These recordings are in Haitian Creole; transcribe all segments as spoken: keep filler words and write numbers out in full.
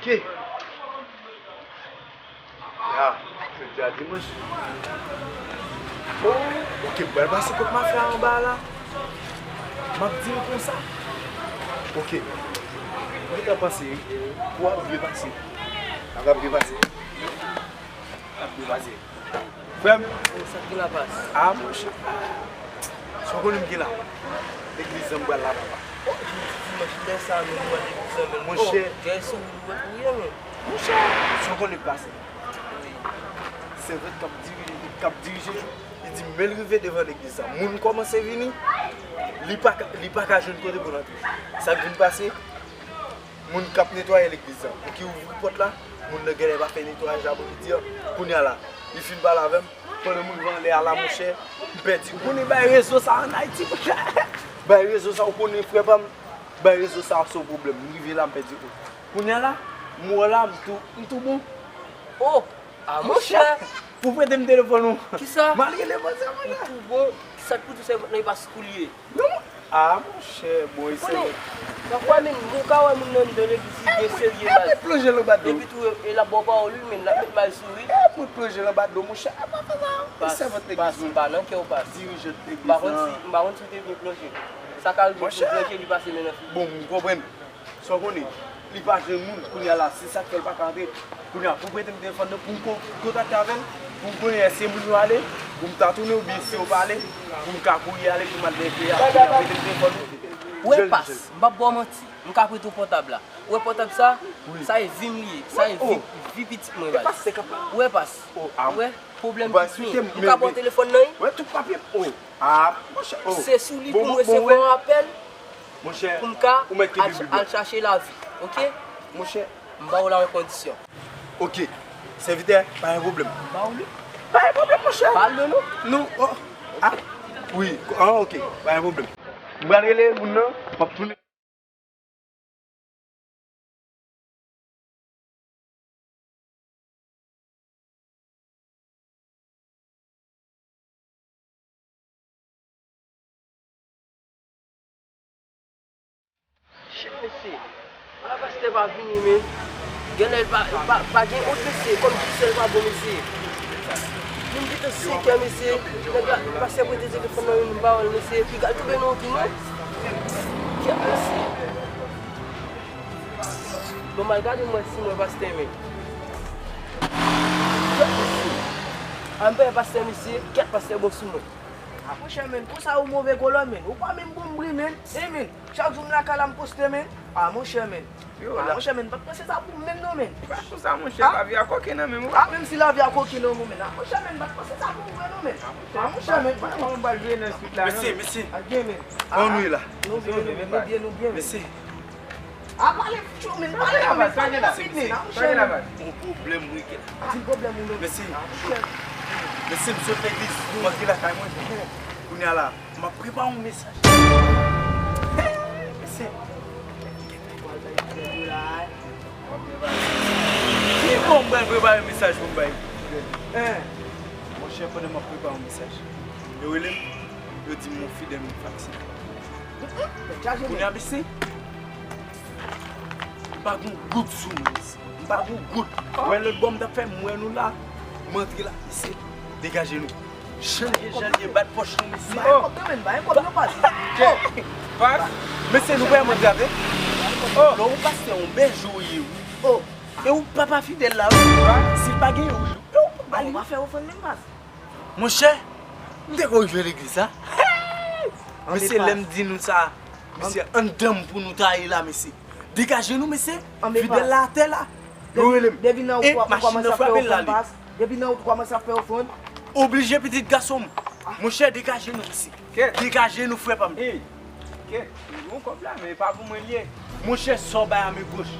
Ok. Ya, jodi a dimanch. Oh, ok, m pral pase kot mafya anba la. M ap di l konsa. Ok. Mwen te panse, ou ap byen pase. Ou ap byen pase. Ou ap byen pase. Frè m. Oh, sa k gen la, pas? Ah, monchè. Sa w konnen m gen la. Legliz la m pral la, papa. Oh, jodi dimanch, lè sa menm, ou al legliz la menm. Monchè. Oh, gèl sou ou, ou ye menm. Monchè, sa w konnen k pase. Wi. Sèvant k ap dirije, k ap dirije, li di m lè l rive devan legliz la, moun kòmanse vini, li pa ka, li pa ka jwenn kote pou l antre. Sa k vin pase, moun k ap netwaye legliz la, pou ki ouvri pòt la, moun nan genlè pa fè netwayaj la pou li di a. Kounye a la, li fin pale avè m, pandan m rive anlè a la, monchè, m pèdi. Ou konnen bay rezo sa ann Ayiti, monchè. Bay rezo sa, ou konnen, frè pa m, bay rezo sa se yon pwoblèm. M rive la, m pèdi. Kounye a la, m wè la, m tou, m tou bon. Oh! Ah, monchè! Pou prete m telefòn ou. Kisa? M al rele manzè mwen la. Ou tou bon? Kisa k pou di sèvant nan e pa sou kou l ye? Non. Ah, monchè, bon, e sèvant. Pafwa, men, ou ka wè moun nan anndan legliz, li byen serye, baz. Mwen plonje l anba dlo. Epi tou, e l ap ba w pawòl, wi, men, l ap met may sou ou, wi. E mwen plonje l anba dlo, monchè. A pa fè sa. E sèvant legliz, pa nan kè w, pas. Dirijant legliz la. M pa konn si, m pa konn si w te byen plonje. Sa ka rive pou w plonje, li pase men nan figi. Bon, m konprann. Sa w konnen, li pa jwenn moun, kounye a la, se sa k fè l pa ka antre. Kounye a, pou prete m telefòn nan, pou m ko-, kontakte avè l, pou m konnen èske moun yo ale, pou m ta tounen oubyen si yo pa ale, pou m ka kouri ale pou m al nan efe a, kounye a, prete m telefòn nan. Ou wè pas, m p ap ba w manti, m ka prete w pòtab la. Ou wè pòtab sa, sa e vi m li ye, sa e vi, vi pitit mwen, baz. Ou wè pas, ou wè pwoblèm pitit mwen, m ka ba w telefòn nan, wi. Ou wè tout papye m, oh, ah, monchè, oh. Se sou li pou m resevwa yon apèl. Monchè, pou m ka al, al chache lavi, ok? Monchè, m ba w la an kondisyon. Ok. Sèvitè, pa gen pwoblèm. M ba w li. Pa gen pwoblèm, monchè. Pa al non, non. Non, oh, ah, wi, ah, ok, pa gen pwoblèm. M pral rele moun nan, m ap tounen. Shit, mesye. Ala pastè pa vini, men. Genlè pa, pa, pa gen wont, mesye. Kòm di sèl pa bon, mesye. Vin gentan senkè, mesye. Nèg la, pastè prete telefòn nan, yon pawòl, mesye. Epi gad tonbe nan wont, non. Kèt, mesye. Bon, m al gade m wè si m wè pastè, men. Kèt, mesye. A, m pa wè pastè, mesye. Kèt, pastè bon sou mwen. A, monchè, men, konsa ou move kolòn, men. Ou pa menm bon bri, men. E, men. Chak jou m lakay la, m poste, men. A, monchè, men. A, monchè, men, m pa t panse sa pou m menm, non, men. Pa konsa, monchè, lavi a koken nan men m, wi. A, menm si lavi a koken nan men w, men. A, monchè, men, m pa t panse sa pou m vre, non, men. A, monchè, men. Pa konn pa jwe nan street la, non, men. Mesye, mesye. A, gen, men. Kòman nou ye la? Nou byen, nou byen, nou byen, nou byen, men. Mesye. A, pale, cho, men, pale, men, pale rapid, men, a, monchè, men. Yon pwoblèm, wi, kèt. Di m pwoblèm ou, non. Mesye. A, monchè. Mesye, m sot legliz, m antre lakay mwen. Kounye a la, m ap prepare yon mesaj. Mesye. Ki bò m pral prepare mesaj pou m bay? Monchè, pandan m ap prepare yon mesaj, yo rele m, yo di m yon fidèl mwen fatige. Kounye a, mesye, m pa gen goud sou mwen, mesye. M pa gen goud. Wè lòt bò m t ap fè, m wè nou la. M antre la, mesye. Degaje nou. Chanje, chanje, bat pòch nou, mesye. Ba yon kòb non, men, ba yon kòb non, pas. Pas. Mesye, nou pa yon antre avè. Lè ou pastè, yon bèje ou ye, wi. E ou papa fidèl la, wi. Si l pa gen, wi. E ou pa ba li. Ou pa fè ofrann menm, pas. Monchè, m te ko rive legliz la. Mesye, lè m di nou sa, mesye, anndan m pou nou ta ye la, mesye. Degaje nou, mesye. Fidèl la atè la. Yo rele m. Depi nan wout ou kòmanse ap fè ofrann, pas. Depi nan wout ou kòmanse ap fè ofrann. Oblije pitit gason m. Monchè, degaje nou, mesye. Degaje nou, frè pa m. Gon kòb la, men e pa pou mwen l ye. Monchè, sa w bay a men goch,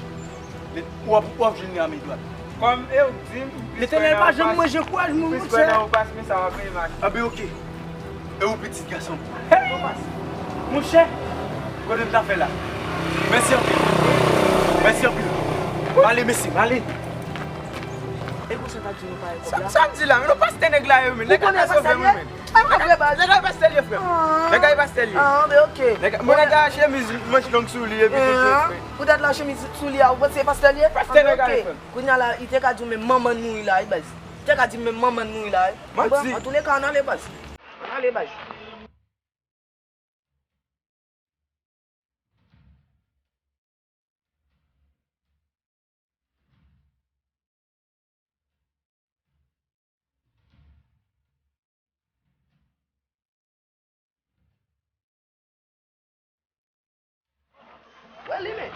w ap, w ap jwenn li a men dwat. Kòm e w k di m, Letènèl pa janm manje kouraj moun, monchè. Plis pè nan ou pas, men sa w ap peye m ak. Anben, oke. E ou pitit gason m. Monchè, kote m ta fè la? Mèsi anpil. Mèsi anpil. M ale, mesye, m ale. E konsa w ta di nou pa gen kòb la? Sa, sa m di la, men nou pastè nèg la ye, men. Nèg la ta sove mwen, men. Nèg la e pastè l ye, frè m. Nèg la e pastè l ye. Ah, ben, ok. Nèg la, bon, nèg la chemiz manch long sou li, epi tout, frè. Poutèt la chemiz sou li a, ou panse se pastè l ye? Pastè nèg la ye, frè m. Kounye a la, li te ka di w menm manman nou wi la, wi, baz. Li te ka di m menm manman nou wi la, wi. Manti. Bon, antouleka, ann ale, baz. Ann ale, baz. Wè li men.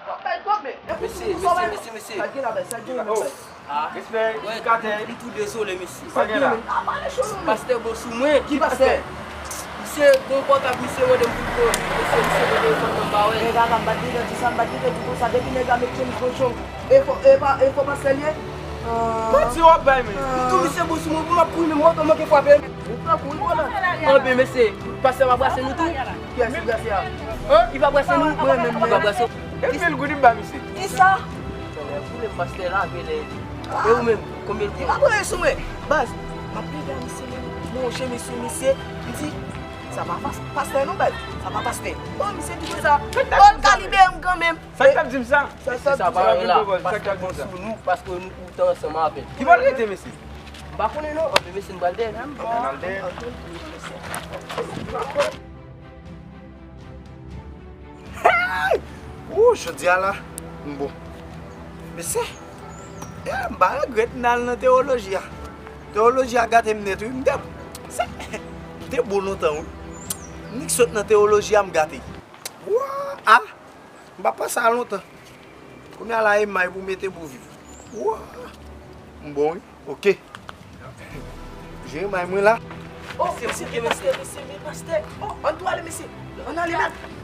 Kòb bay kòb men. Mesye, mesye, mesye, mesye. Sa gen la, baz, sa gen la, baz. Ah. Respè, edikatè. M tou dezole, mesye. Sa gen la. Pastè bon sou mwen. Ki pastè? Misye gon pòtab, misye mande m pou l voye. Mesye, misye mande m fòk m ba wè. Nèg la, m pa t gentan di sa, m pa t gentan di konsa. Depi nèg la met chemiz manch long, e fo, e pa, e fo pastè l ye? Manti w ap bay, men. M tou misye bon sou mwen, pou m ap kouri, men m manke frape. Ou pran kou, wi, konnen. Anben, mesye, pastè pa brase nou tou? Kiyès ki brase a? Hein? Li pa brase nou? Mwen menm, li pa brase. E mil goud li ba misye. Kisa? Konnen pastè la, men lè. E ou menm, konbyen l gen? Li pa prale sou mwen. Baz, m ap plede a misye, men m wè yon chemiz sou misye. M di, sa pa pas-, pastè non, baz. Sa pa pastè. Bon, misye di konsa. Bon, l ka libere m kanmenm. Sa k t ap di m sa? Sa k t ap di m sa? Sa pa yon la. Sa k t ap di m sa? Sou nou, paske nou, ou te ansanm avè l. Ki bò l rete, mesye? M pa konnen non, anben mesye, n pral dèyè. Ann al dèyè. Hey! Wou, jodi a la, m bon. Mesye, eh, m pa regrèt m al nan tewoloji a. Tewoloji a gate m nèt, wi. M te, se, m te bon lontan, wi. M nik sot nan tewoloji a, m gate. Wa, a! M pa panse a lontan. Kounye a la e may pou mete pou viv. Wa! M bon wi. Ok. Jere may mwen la. Oh, mesye, men pastè, mesye, men pastè. Oh, ann tou ale, mesye. Ann ale, men.